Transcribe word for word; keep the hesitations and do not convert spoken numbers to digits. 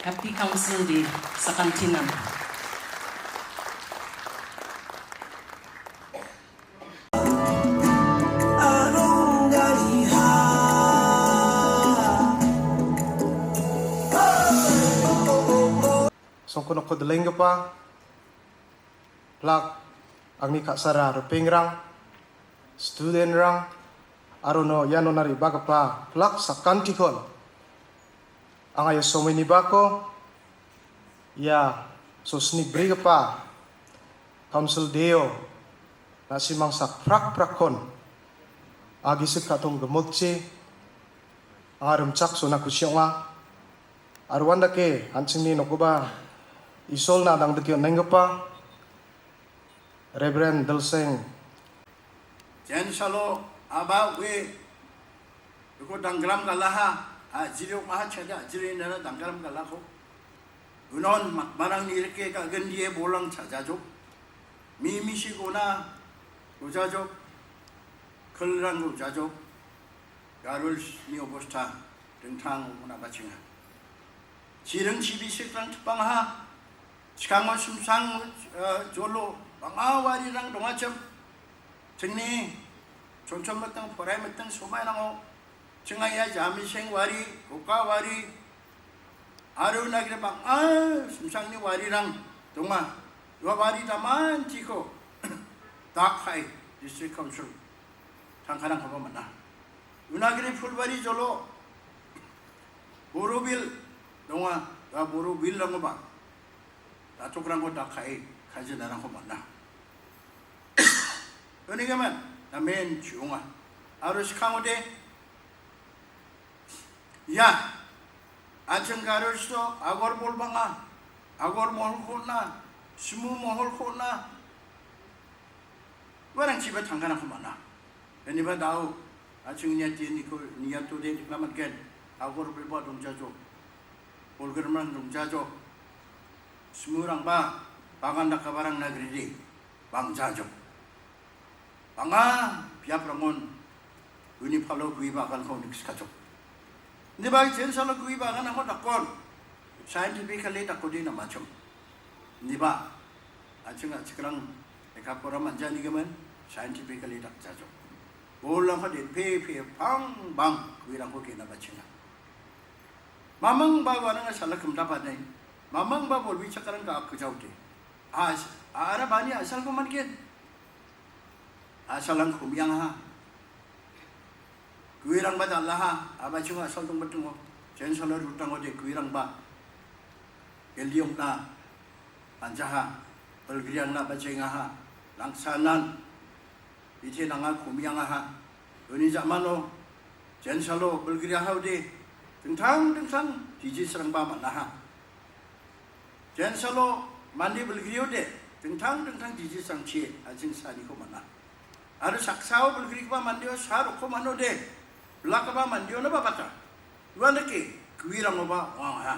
Happy Council Day, Sakantinam. Songkun okot lengkapa, plak angni kak sara rupeng rang, student rang, arono yano nari bakapa, plak sakantikon. Anga ya someni bako, ya sosni brigapa, Council Deo, na simang sak prak prak kon, agi sik katong gemot ci, anga remchak sona kusiong a, arwanda ke, hansing ni nokoba, isol na dang dekio nengapa, Reverend Delseng. Jen salo aba we ko danggram kalaha, a jiri ma ha chada jiri nana danggram kalako. Unon marang ni reke ka gendie bolang cha jajok. Mi mi si gona go jajok. Kelrang go jajok. Garul ni obostha dengthang una bachinga. Chireng chibi sikrang tepang ha. Chikang wa sumsang, eh, jolo, banga wari rang donga chem. Chengni, chonchom matang, porai matang, somai nango. Chengai ya jami seng wari, koka wari. Aru nagre banga, sumsang ni wari rang, donga. Dua wari daman tiko. Dak hai, District Council. Tangkarang kaba mana. Unagri Phulbari jolo. Borobil, donga, da Borobil rang ba. Datuk rang ko dakai, kajina rang ko mana. Ini gaman, namen ciunga. Harus kamu deh. Ya. Ajeng garus to, agor bol banga. Agor mohol kona. Semu mohol kona. Warang chiba tangkana ko mana. Ini ba dau. Ajeng niat ni ko, niat tu deh di kelamat gen. Agor bol ba dong jajo. Polgerman dong jajo. Semurang ba, pangan da kabarang nagri di, bang jajo. Banga, piap rangon, uni palo gui ba kan kau niks kajo. Ni ba jen salo gui ba kan aku dakon. Scientifically dakodi na macam. Ni ba, aceng aceng rang, eka pora manja ni gaman, scientifically dak jajo. Bolang ka den pe pe pang bang, gui rang ko kena bachinga. Mamang ba wana nga sala kem dapat nai. Mamang ba bol bicha karang ka aku jauh de. As, ara bani asal ko man gen. Asal ang kumiang ha. Kuirang ba dalla ha. Aba chunga asal tung betung ho. Chen sala rutang ho de kuirang ba. Keliong na. Anjaha. Pelgriang na bachenga ha. Langsanan. Ite nanga kumiang ha. Uni jamano. Chen salo belgria ha ude. Tengtang tengtang. Tiji serang ba mana ha. Chen salo mandi belgria ude. Tengtang tengtang tiji serang chie. Ajing sani ko mana. Ada saksao belgri ba mandi o sar ko mano de. Belak ba mandi o na ba bata. Wan ke kuirang ba wang ha.